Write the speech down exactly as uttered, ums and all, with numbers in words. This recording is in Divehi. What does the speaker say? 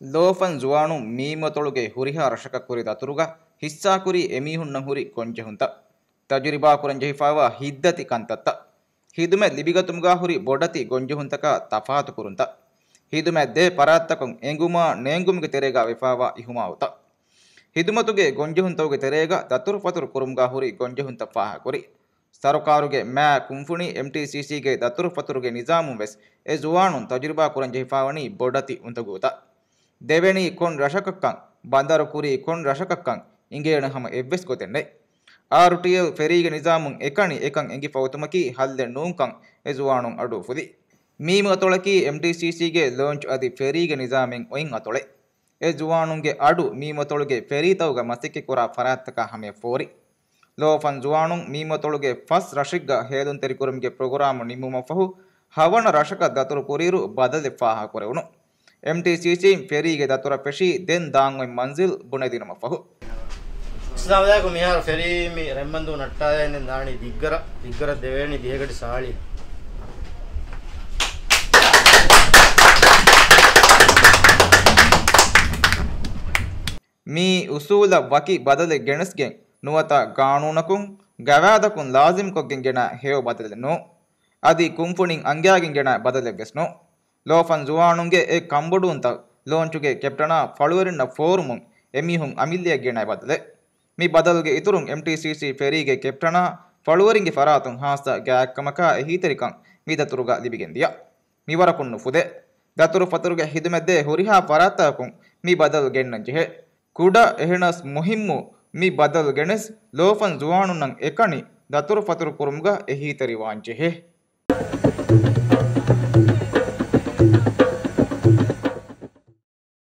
ލޯފަން ޒުވާނުން މީމުއަތޮޅުގެ ހުރިހާ ރަށަކަށް ކުރި ދަތުރުގަ ހިއްސާކުރީ އެމީހުންނަށް ހުރި ގޮންޖެހުންތައް، ތަޖުރިބާކުރަން ޖެހިފައިވާ ހިތްދަތި ކަންތައްތައް، ހިދުމަތް ލިބިގަތުމުގަ ހުރި ބޮޑަތި ގޮންޖެހުންތަކާ ތަފާތުކުރުންތައް، ހިދުމަތް ދޭ ފަރާތްތަކުން އެނގުމާ ނޭނގުމުގެ ތެރޭގަ ވެފައިވާ އިހުމާލުތައް، ހިދުމަތުގެ ގޮންޖެހުންތަކުގެ ތެރޭގަ ދަތުރުފަތުރު ކުރުމުގަ ހުރި ގޮންޖެހުންތައް ފާހަގަކުރި. ސަރުކާރުގެ މާ ކުންފުނި އެމްޓީސީސީގެ ދަތުރުފަތުރުގެ ނިޒާމުން ވެސް އެ ޒުވާނުން ތަޖުރިބާ ކުރަން ޖެހިފައިވަނީ ބޮޑަތި އުނދަގޫތައް. ދެވެނީ ކޮން ރަށަކަށްކަން، ބަނދަރު ކުރީ ކޮން ރަށަކަށްކަން އިނގޭނެ ހަމަ އެއްވެސް ގޮތެއް ނެތް. އާރުޓީއެލް ފެރީގެ ނިޒާމުން އެކަނި އެކަން އެނގިފަ އޮތުމަކީ ހައްލެއް ނޫންކަން އެ ޒުވާނުން އަޑު އުފުލި. މީމު އަތޮޅަކީ އެމްޓީސީސީގެ ލޯންޗު އަދި ފެރީގެ ނިޒާމެއް އޮތް އަތޮޅެއް. އެ ޒުވާނުންގެ އަޑު މީމު އަތޮޅުގެ ފެރީތަކުގަ މަސައްކަތްކުރާ ފަރާތްތަކާ ހަމަޔަށް ފޯރި. ލޯފަން ޒުވާނުން މީމު އަތޮޅުގެ ފަސް ރަށެއްގަ ހޭލުންތެރިކުރުމުގެ ޕްރޮގްރާމު ނިންމުމަށްފަހު، ހަވަނަ ރަށަކަށް ދަތުރު ކުރިއިރު ބަދަލެއް ފާހަގަކުރެވުނު. އެމްޓީސީސީ ފެރީގެ ދަތުރަށް ފެށީ ދެން ދާން އޮތް މަންޒިލް ބުނެދިނުމަށްފަހު. އައްސަލާމު ޢަލައިކުމް. މިހާރު ފެރީ މި ރެންބަންދޫ ނައްޓާލައިގެން ދާނީ ދިއްގަރަ، ދިއްގަރަ ދެވޭނީ ދިހަގަޑި ސާޅީސް. މި އުސޫލަށް ވަކި ބަދަލެއް ގެނެސްގެން ނުވަތަ ގާނޫނަކުން، ގަވާއިދަކުން ލާޒިމްކޮށްގެން ގެނައި ހެޔޮ ބަދަލެއް ނޫން. އަދި ކުންފުނިން އަންގައިގެން ގެނައި ބަދަލެއް ވެސް ނޫން. ލޯފަން ޒުވާނުންގެ އެ ކަންބޮޑުވުންތައް ލޯންޗުގެ ކެޕްޓަނާ ފަޅުވެރިންނަށް ފޯރުމުން އެމީހުން އަމިއްލަޔަށް ގެނައި ބަދަލެއް. މި ބަދަލުގެ އިތުރުން އެމްޓީސީސީ ފެރީގެ ކެޕްޓަނާ ފަޅުވެރިންގެ ފަރާތުން ހާއްސަ ގާތްކަމަކާ އެހީތެރިކަން މި ދަތުރުގަ ލިބިގެންދިޔަ. މިވަރަކުން ނުފުދޭ. ދަތުރުފަތުރުގެ ހިދުމަތްދޭ ހުރިހާ ފަރާތްތަކަކުން މި ބަދަލު ގެންނަން ޖެހޭ. ކުޑަ އެހެނަސް މުހިއްމު މި ބަދަލު ގެނެސް ލޯފަން ޒުވާނުންނަށް އެކަނި ދަތުރުފަތުރު ކުރުމުގަ އެހީތެރިވާން ޖެހޭ.